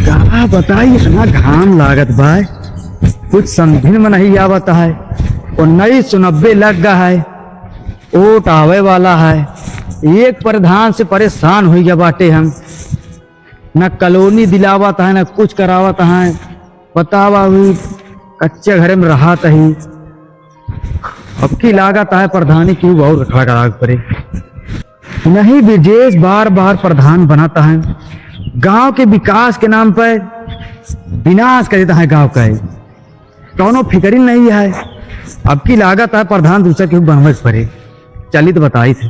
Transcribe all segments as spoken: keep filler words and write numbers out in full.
का बताई, इतना घाम लागत बा, कुछ समझे में नहीं आवत है। उन्नीस सौ नब्बे लग गा है, वोट आवे वाला है। एक प्रधान से परेशान होइ गया बाटे हम, न कॉलोनी दिलावत है, न कुछ करावत है। बतावा, अभी कच्चे घरे में रहत ही। अब की लागत है प्रधानी की बहुत खड़ा करा के पड़े। नहीं, ब्रजेश बार बार प्रधान बनत है, गांव के विकास के नाम पर विनाश कर देत है गांव का। कौनो फिक्र ही नहीं है। अब की लागत है प्रधान दूसरा केहू बनवे के पड़े। चली तो बताई थे।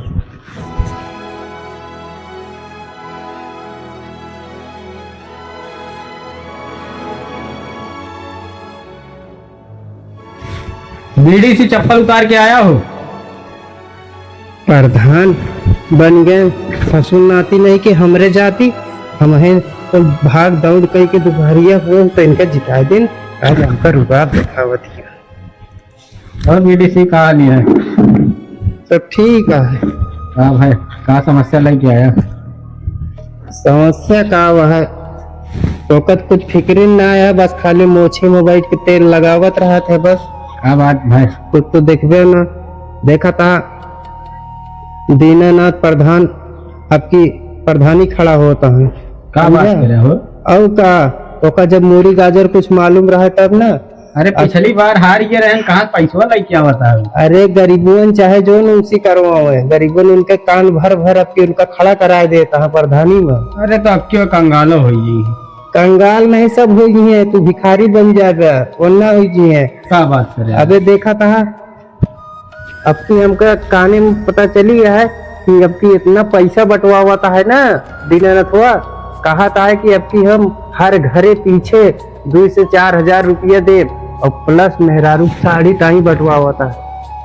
बीड़ी से चप्पल उतार के आया हो। प्रधान बन गए, ससुर नाती नहीं कि हमरे जाति, हम हैं तो भाग दौड़ कई के दुपहरिया हुए तो इनका जिता दिन, आज हमका रुबाब दिखावत है। और बीडीसी का हाल है? सब ठीक है। का भाई, का समस्या लेके आया? समस्या का वह है, ओकत कुछ फिक्र ना है, बस खाली मोछी में बैठ के तेल लगावत रहत है बस। का बात भाई? कुछ तो देखबे ना। देखा था दीनानाथ प्रधान, अब की प्रधानी खड़ा होता है। का बात समझे? करे हो? और का, ओका जब मूली गाजर कुछ मालूम रहा तब ना। अरे, अब पिछली बार हार गए रहन, कहाँ पैसवा लेके आवत है? अरे, गरीबवन चाहे जो न उनसे करवावे, गरीबवन उनके कान भर भर अब की उनका खड़ा कराए देता है प्रधानी में। अरे, तो अब क्यों कंगालो होई? कंगाल नहीं, सब होई है, तू भिखारी बन जाबे, वरना होई है। का बात करे? अबे देखा था, अब की हमका काने में पता चली है कि अब की इतना पैसा बंटवावत है ना दीनानाथवा, कहत है कि अब की हम हर घरे पीछे दो से चार हजार रुपया देब और plus मेहरारू साड़ी ताई बंटवावत है,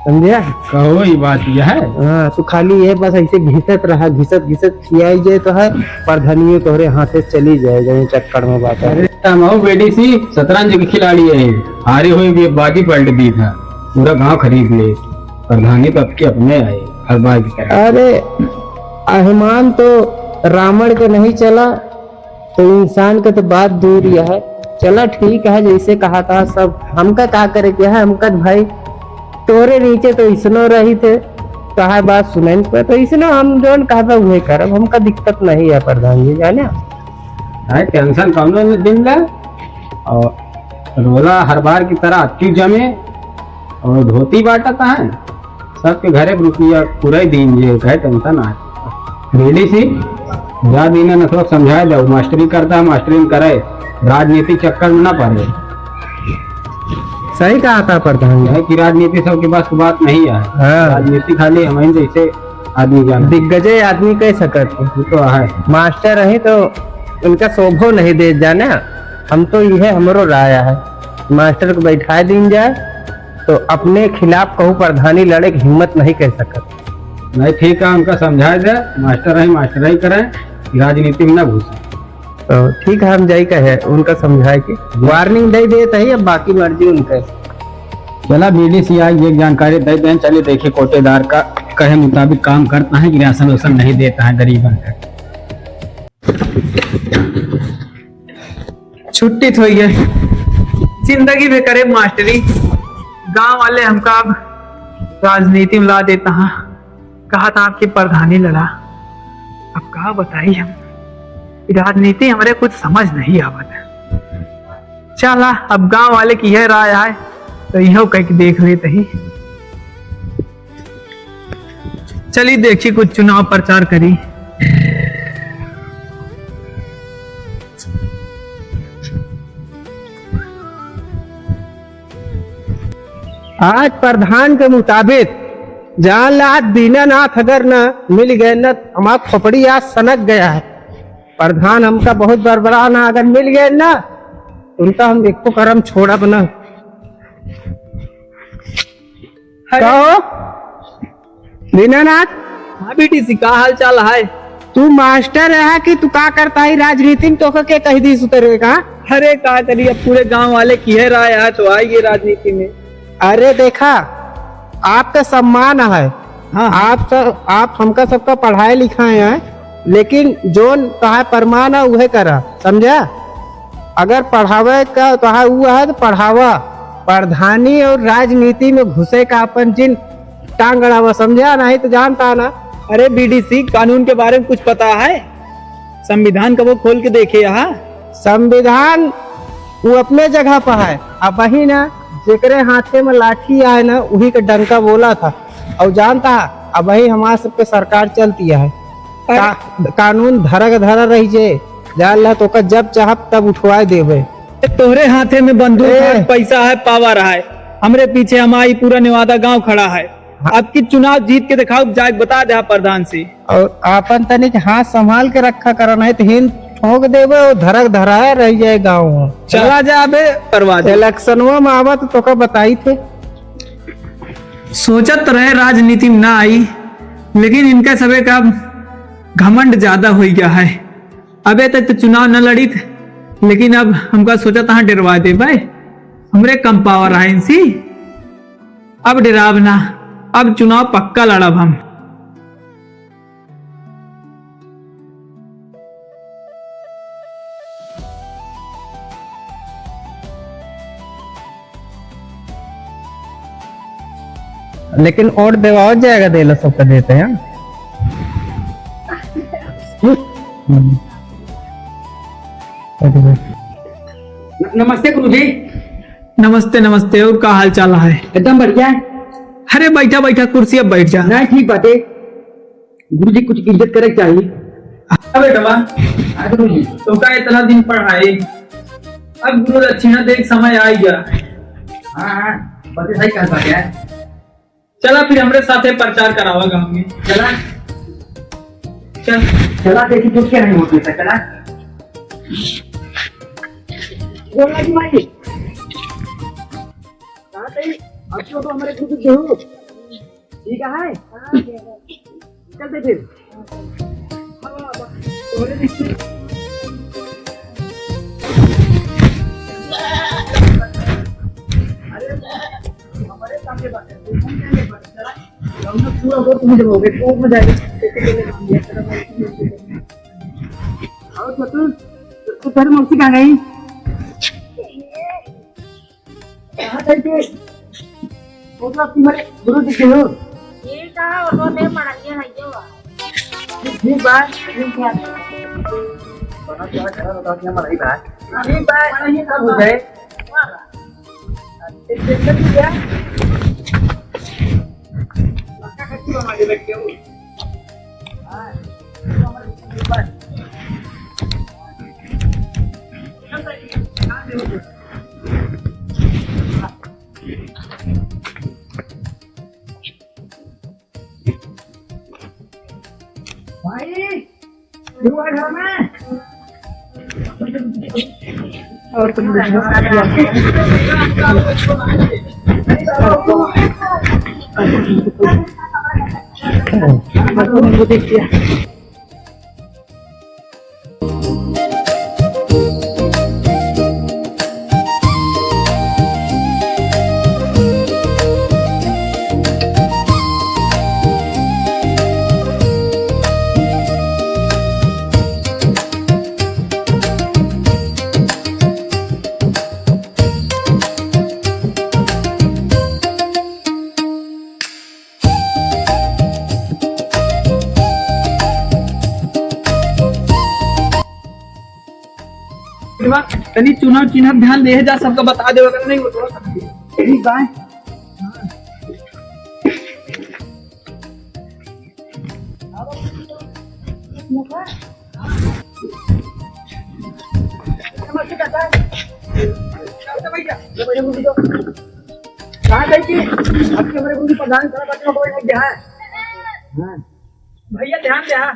समझे? कहो, ई बात यह है। हाँ, तू खाली ये बस ऐसे घिसत रहा, घिसत घिसत खियाई जाए तो है, प्रधानियों तोहरे हाथे चली जाएगा, ये चक्कर में बात है। अरे, हम हो बेटी सी शतरंज के खिलाड़ी है, हारे हुए भी बाजी पलट दी था, पूरा गांव खरीद ले। प्रधानी तो अब की अपने आए, हर बार की तरह। अरे, अहमान तो रावण के नहीं चला, तो इंसान के तो बात दूर ही है। चला ठीक है, जैसे कहा था सब, हमका का करे के है, हमका तो भाई तोरे नीचे तो इसनो रही थे, कहा बात सुनन पे, तो इसनो हम जौन कहबे उहे करब, हमका दिक्कत नहीं है प्रधान जी, जाने। अरे tension कौनो न दिन ले, और रोला हर बार की तरह अति जमे, और धोती बांटत है, सबके घरे रुपया पूरा ही दिन जे कहे tension है। बेटी सी, जा दीनानाथवा समझाए जाओ, मास्टरी करता है, मास्टरी में करे, राजनीति चक्कर में ना पड़े। सही कहा था प्रधान जी। है कि राजनीति सबके बस की बात नहीं है। हाँ। राजनीति खाली हम ही जैसे आदमी जाने। दिग्गजे आदमी कह सकत है। वो तो है। मास्टर है तो उनका शोभो नहीं दे जाने। हम तो यह हमरो राय है, मास्टर को बैठाए दीन जाए तो अपने खिलाफ कहूँ प्रधानी लड़े की हिम्मत नहीं कर सकत। नहीं, ठीक है, उनका समझाए दे, मास्टर है, मास्टर ही करें, राजनीति में ना घुसे। तो ठीक है, हम जाई कहे, उनका समझाए के warning दे देत है, अब बाकी मर्जी उनके। चला, बीडीसी आज एक जानकारी दे दें, चलिए देखिए कोटेदार का कहे मुताबिक काम करता है कि राशन वासन नहीं देता है गरीबन का। छुट्टी तो हुई है, जिंदगी में करे मास्टरी, गांव वाले हमका अब राजनीति में ला देता है। कहा था आपकी प्रधानी लड़ा, अब का बताई हम, राजनीति हमरे कुछ समझ नहीं आवत। चला, अब गांव वाले की यह राय आए तो यह कह के देख लेते ही। चली देखी कुछ चुनाव प्रचार करी। आज प्रधान के मुताबिक जान ला, आज दीनानाथ अगर न मिल गए न, हमार खोपड़ी आज सनक गया है। प्रधान हमका बहुत बड़बड़ा ना, अगर मिल गए ना, उनका हम एको करम छोड़ब ना। अरे। का हो? दीनानाथ? हाँ बेटी सी, का हाल चाल है? तू मास्टर है कि तू का करता है राजनीति में, तोका के कह दी सुतरे का? अरे का करी, अब पूरे गांव वाले की है राय है तो आई ये राजनीति में। अरे देखा, आपका सम्मान है। हाँ। आप सब, आप हमका सबका पढ़ाए लिखाए हैं, लेकिन जोन तोहार प्रमाण है, उहे करा, समझा? अगर पढ़ावे का तोहार उ है, तो पढ़ावा। प्रधानी और राजनीति में घुसे का अपन जिन टांग अड़ावा, समझा? नहीं तो जानता ना। अरे बीडीसी, कानून के बारे में कुछ पता है? संविधान का वो खोल के देखे यहाँ। संविधान वो अपने जगह पर है। अबहीं ना, जेकरे हाथे में लाठी आए ना, उही के डंका बोला था। और जानता है, अबहीं हमार सबके सरकार चलती है। अरे। का-, कानून धरा के धरा रही जे, जान ला, तोका जब चाहब तब उठवाए देबे। तोहरे हाथे में बंदूक ए। है, पैसा है, पावर है, हमरे पीछे हमारी पूरा नेवादा गांव खड़ा है। हाँ। अब की चुनाव जीत के दिखाओ, जाके बता दे प्रधान से। और आपन तनिक हाथ संभाल के रखा करा, नहीं तो हिन ठोक देबे और धरक धराया रह जाए गाँव। चला जा अबे, करवा दे। इलेक्शनवा में आवा तो तोका बताई थे। सोचत रहे राजनीति में ना आई, लेकिन इनका सबे का घमंड ज्यादा हो गया है। अबे तक तो चुनाव न लड़ित, लेकिन अब हमका सोचत हाँ डरवा दे भाई, हमरे कम पावर है इनसी। अब डराब ना, अब चुनाव पक्का लड़ब हम। लेकिन वोट देवावत जाएगा, देला सबका देते हैं। हम्म। न-, नमस्ते गुरुजी। नमस्ते, नमस्ते। और का हाल चाल है? एकदम बढ़िया है। अरे बैठा बैठा कुर्सी अब बैठ जा। नहीं, ठीक बाटे। गुरुजी, कुछ इज्जत करे के चाही। हाँ बेटवा। हाँ गुरुजी। तो का इतना दिन पढ़ाई, अब गुरु दक्षिणा दे के समय आ गया। हाँ, हाँ, बस सही कहत बाटे यार। चला फिर हमरे साथे प्रचार करावा गाँव में। चला। चल। चला, देखी तो क्या नहीं होती है, चला। बोला जी भाई। कहाँ गई? अब तो, तो हमारे गुरु जी हो। ठीक है? चलते फिर। अरे, हमारे सामने बात है, तुम क्या बात है? चला, हम लोग पूरा वो तुम्हें जब हो गए, तो मजा आएगा। और तो तू, तू घर मौसी कहाँ गई? कहाँ गई तू? वो तो तुम्हारे गुरु जी के हो? ये कहाँ, वो तो नहीं पढ़ा, ये है, ये हुआ। ठीक बा, ठीक बा। बना तो है, घर बता दिया, मराई बा। ठीक बा, मराई सब हो जाए। एक सेकंड रुक जा। लड़का कैसी बना के बैठे हो? हाँ, हमारे गुरु जी के पास। भाई, तू आ घर में। और तुम देखो। तनी चुनाव चिन्ह ध्यान दे जा, सबका बता देवे, अगर नहीं हो तो ठीक बा। नमस्ते काका। नमस्ते भैया। कहाँ गई थी? आपके हमारे गुरु प्रधान साहब अपने को नहीं दिया है। हाँ। भैया ध्यान दे, हाँ।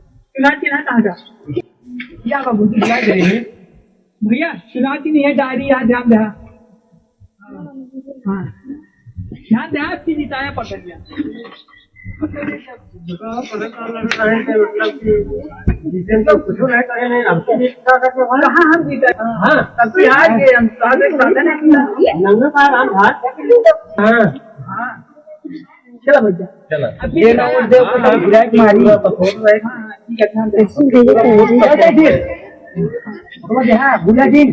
चुनाव चिन्ह कहाँ का? या बाबू, तू क्या करेंगे? भैया, चुनाव चिन्ह है, डायरी याद, ध्यान दे, हाँ। हाँ। ध्यान दे, आपकी जिताया पकड़ लिया। मतलब कि जिसे तो कुछ नहीं करे, नहीं, हमको भी इच्छा करके बोला। हाँ, हम जीते। हाँ, तब भी हार गए हम, साथ एक साथ है ना। नंगे पाँव हम हार। हाँ। हाँ। चला भैया। चला। अब ये ना वो देव को हाँ, गिराए मारी। पूरा तो फोन रहे। हाँ, हाँ, ठीक है, ध्यान दे। ऐसे ही भैया कह रही है। भैया जी। हाँ, भैया जी।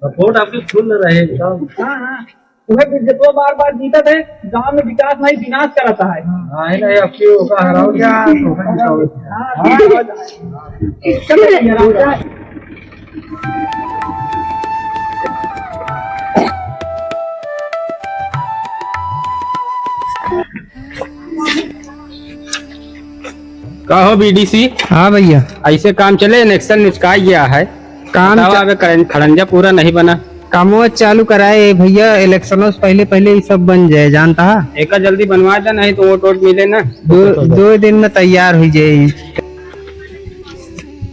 सपोर्ट आपकी फुल रहे एकदम। हाँ, हाँ। वह बीजेपी बार बार जीतत है, गाँव में विकास नहीं, विनाश कराता है। हाँ, है ना, ये आपकी होगा, हराओ क्या? हाँ, ठीक है। चलो, ये हराओ। का हो बीडीसी? हाँ भैया। ऐसे काम चले, इलेक्शन निचकाई गया है। काम बतावा, च- अबे करं-, खड़ंजा पूरा नहीं बना। कामवा चालू कराए भैया, इलेक्शनों से पहले, पहले ये सब बन जाए, जानता है? एका जल्दी बनवा दे, नहीं तो वोट वोट मिले ना। दो, दो दिन में तैयार हो जाए।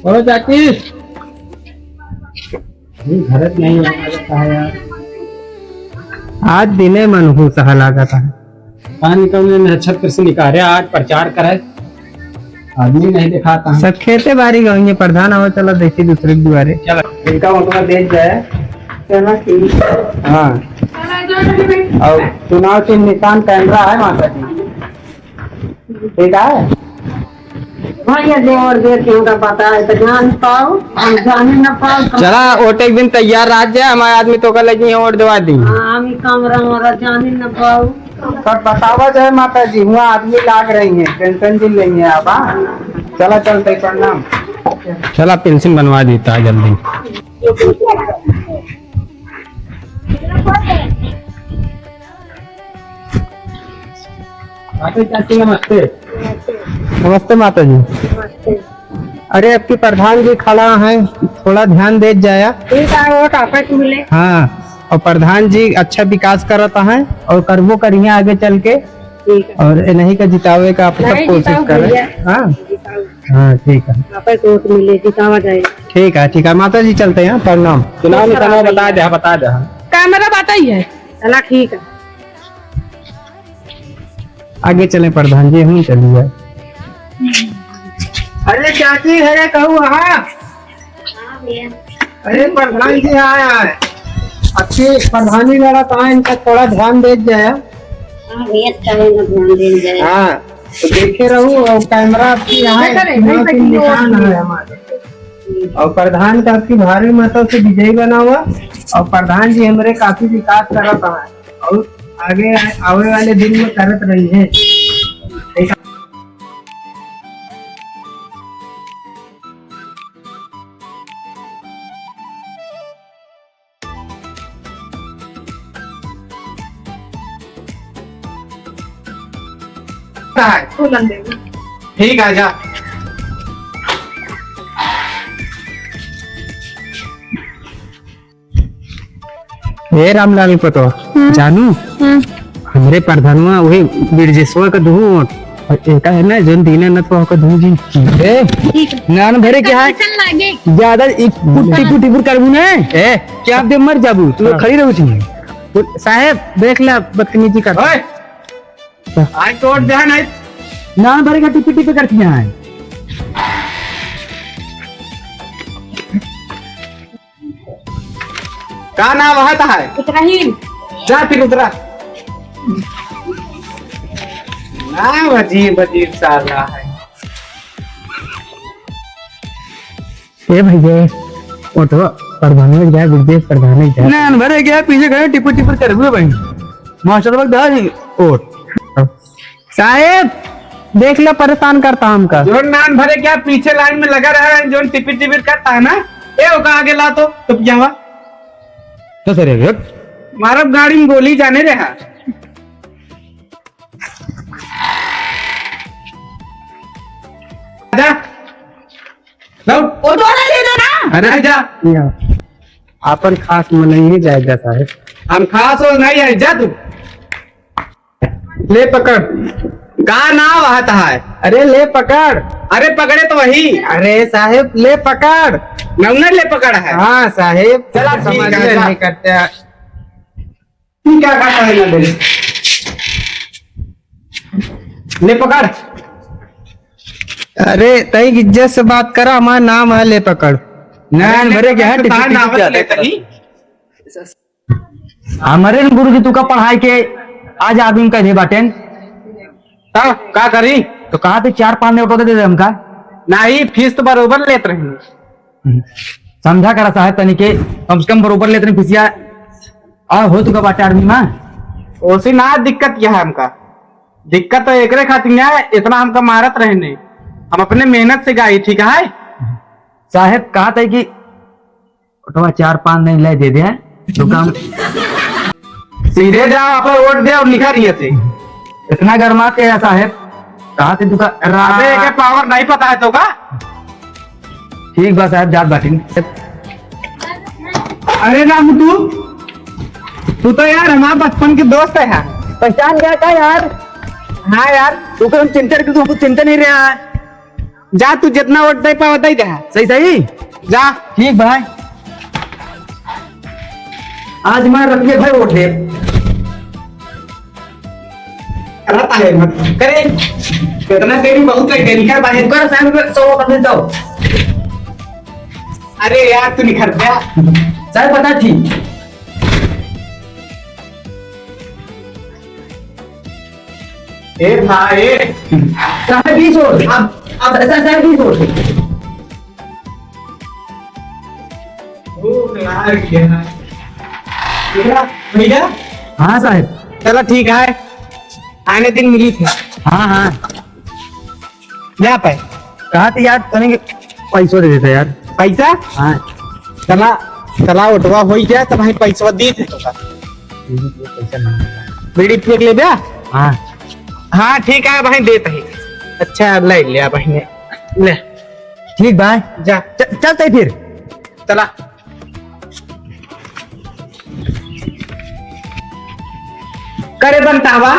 बोलो चाची। ये घर नहीं लगा रहता है यार। आज दिने मन हो सहा लागत है। पानी कम में छत्र से निकाले, आज प्रचार करे, आदमी नहीं दिखाता है। सब खेते बारी गए, प्रधान आवा, चला देखी दूसरे के दुआरे। चला। इनका वोटवा दे जाए। चला ठीक। हाँ। और चुनाव चिन्ह निशान कैमरा है माता जी। ठीक है। भैया देवर देख के हमरा बताए तो जान पाओ, हम जाने न पाओ। चला, वोट एक दिन तैयार रह जाए, हमारे आदमी तो का लगी है, वोट देवा दी। हाँ, हम ही काम रहा, हमारा जाने न पाओ। सब बतावा जाए माता जी, हुआ आदमी लाग रही है, पेंशन भी लेंगे आप, हाँ? चला चलते, प्रणाम। चला, पेंशन बनवा देता है जल्दी। माता जी, चाची, नमस्ते। नमस्ते माता जी। नमस्ते। अरे, आपकी प्रधान जी खड़ा है, थोड़ा ध्यान दे जाया। ठीक है, वोट आपस मिले। हाँ, और प्रधान जी अच्छा विकास करता है और करबो करिए आगे चल के। ठीक है। और इन्हीं का जितावे का आप सब नहीं, कोशिश जिताओ करें। भैया। हाँ? जिताओ। हाँ, ठीक है। आपस वोट मिले, जितावा जाए। ठीक है, ठीक है, माता जी चलते हैं, प्रणाम। चुनाव निशान बता दे, बता दे। कैमरा बताइए। चला, ठीक है। आगे चले प्रधान जी, हम चलिए। अरे चाची, अरे कहू हाँ। अरे प्रधान जी आया है, अच्छी प्रधानी लड़त आए, इनका थोड़ा ध्यान दे जाए। हाँ भैया, चलो ना ध्यान दे जाए। हाँ, तो देखे रहू, और कैमरा आपकी यहाँ है, नहीं करे, यहाँ नहीं की करे, निशान नहीं है हमारे। और प्रधान का आपकी भारी मतों से विजयी बनावा, और प्रधान जी हमारे काफी विकास करत है। और आगे आवे वाले दिन में करत रही है। ठीक है, जा। ए रामलाल पतो, हम्म। जानू, हम्म। हमरे प्रधानवा वही बिरजेशवा का दुहू वोट, और एका है ना, जोन दीनानाथ बाबू का दुहू जी। ए, ठीक है। नान भरे के है। कैसन लागे? ज्यादा इ-, टिपुर, टिपुर करबू ना, ए, क्या आप दे मर जाबू, तू लोग हाँ। खड़ी रहू छी। साहेब, देख ले, बदतमीजी कर। ओए, आज तो वोट दे नहीं। नान भरे का टिपी टिपी करती है। का नाम है तहार? इब्राहिम। जा फिर उतरा। नाम अजीब अजीब सा रहा है। ए भैया, उठो, प्रधान में जाए, विदेश प्रधान में जाए। नान भरे गया, पीछे खड़े टिपुर टिपुर कर हुए भाई। मास्टर लोग दा नहीं, ओट। साहेब, देख लो, परेशान करता हमका। जोन नान भरे क्या पीछे लाइन में लगा रहा है, जोन टिपिर टिपिर करता है ना, ए ओका आगे ला तो, तो क्या हुआ? तो सर, ये मारब गाड़ी में गोली जाने रहा। जा। लौट। वो दोनों ले लो ना। अरे जा। आपन खास मनई है, जाए जा साहेब। हम खास हो नहीं है, जा तू। ले पकड़। का नाव आहत है? अरे ले पकड़। अरे पकड़े तो वही। अरे साहेब ले पकड़। नौने ले पकड़ है। हाँ साहेब, चला ठीक समझ है, में जा। नहीं करते हैं। तू क्या करता है ना बे? ले पकड़। अरे तई इज्जत से बात करा, हमार नाम है ले पकड़। नाम भरे के है, तो टिकट नाम क्या ले लेता तई? हमारे न गुरुजी तुका पढ़ाई के आज आदमी कह दे बाटेन। तब का करी? तो कहा थे चार पाँच नोट दे दे हमका। नहीं, फीस तो बरोबर लेत रही। समझा करा साहेब तनी के, कम से कम बरोबर लेत रही फीसिया। और हो तो का बाटे आर्मी में? ओसी ना दिक्कत क्या है हमका? दिक्कत तो एकरे खातिर है, इतना हमका मारत रहे नहीं। हम अपने मेहनत से गाई, ठीक है? साहेब कहा था कि ओटवा चार पाँच नहीं ले दे दे, तो काम सीधे जाओ, आप वोट दे और निखर रही थे। इतना गर्मा के है साहेब, कहा थे तू का अबे, एके पावर नहीं पता है तो का? ठीक बा साहेब, जात बाटिन। अरे रामू, तू, तू तो यार हमारा बचपन के दोस्त है यार। पहचान गया का यार? हाँ यार। तू को हम चिंता, तू हमको चिंता नहीं रहा है। जा, तू जितना वोट दे पावा, दे दे। सही, सही? जा। ठीक भाई, आज मैं रख के भाई वोट दे। रहता है मत करे। कितना देरी बहुत लग गई, निकल बाहर। कर साहब, सौ वोट दे दो। अरे यार, तू निकल जा। सर, पता थी। ए भाई। साहब, बीस वोट। अब, अब ऐसा साहब, बीस वोट। भूख लाग गया। भैया। हाँ साहब। चला ठीक है, आने दिन मिली थे। हाँ, हाँ। जा पाए। कहा थे यार, तने के पैसो दे देता यार। पैसा? हाँ। चला, चला, ओटवा होई गया, तब हम पैसवा दे दे तो का। बीड़ी पैसा नहीं है। बीड़ी पी के ले बे? हाँ। हाँ, ठीक है भाई, देत ही। अच्छा, ले लिया भाई ने। ले। ठीक भाई। जा। च-, चलते ही फिर। चला। करे बनता हवा।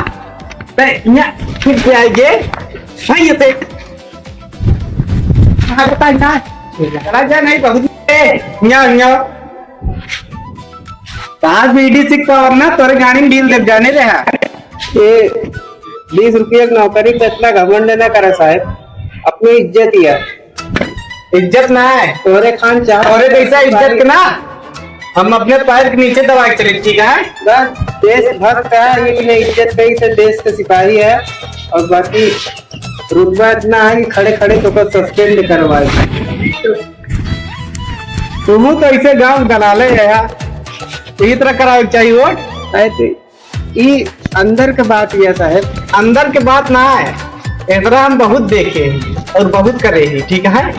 ते यहाँ फिर से आएंगे। हाँ, ये से। हाँ, बता ना। चला जा, नहीं, बहुत। ए, यहाँ, यहाँ। कहाँ बीडी सिक्का और ना, तोरे गाड़ी में डील देव जाने रहा। ये बीस रुपया की नौकरी पे इतना घमंड ना करा साहब, अपनी इज्जत ही है। इज्जत ना है। तोरे खान चाह तोरे जैसा इज्जत के ना, हम अपने पैर के नीचे दबा के चले, ठीक है? बस देशभक्त है, लेकिन इज्जत कहीं से देश के सिपाही है। और बाकी रुतबा इतना है कि खड़े खड़े तो को सस्पेंड करवाए। तुम तो ऐसे गांव गलाले है यार, यही तरह करावे के चाहिए वोट। अरे तो ई अंदर के बात यह साहब। अंदर के बात ना है, इतना हम बहुत देखे हैं और बहुत करे हैं, ठीक है?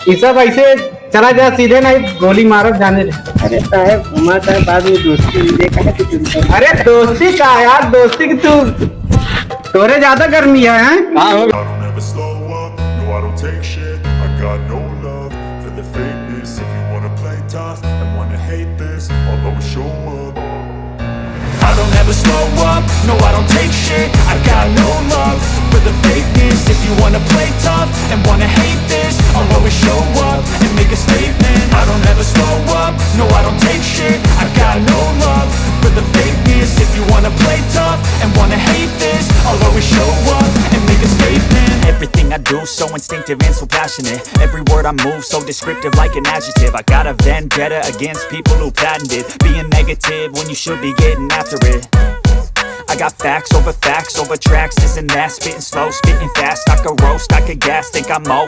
ये सब ऐसे चला जा सीधे, नहीं गोली मारत जाने दे। अरे साहब, घुमा साहब, बाद में दोस्ती मिले, काहे तू चिंता? अरे दोस्ती का यार, दोस्ती की तू, तोरे ज्यादा गर्मी है, हैं? हाँ, हो। I don't ever slow up, no, I don't take shit. I got no love for the fakeness. If you wanna play tough and wanna hate this, I'll always show up. I don't ever slow up, no, I don't take shit. I got no love for the fakeness. If you wanna play tough and wanna hate this, I'll always show up and make a statement. I don't ever slow up, no, I don't take shit. I got no love for the fakeness. If you wanna play tough and wanna hate this, I'll always show up and make a statement. Everything I do so instinctive and so passionate. Every word I move so descriptive like an adjective. I got a vendetta against people who patented being negative when you should be getting after it. I got facts over facts over tracks, this and that. Spitting slow, spitting fast. I could roast, I could gas. Think I'm all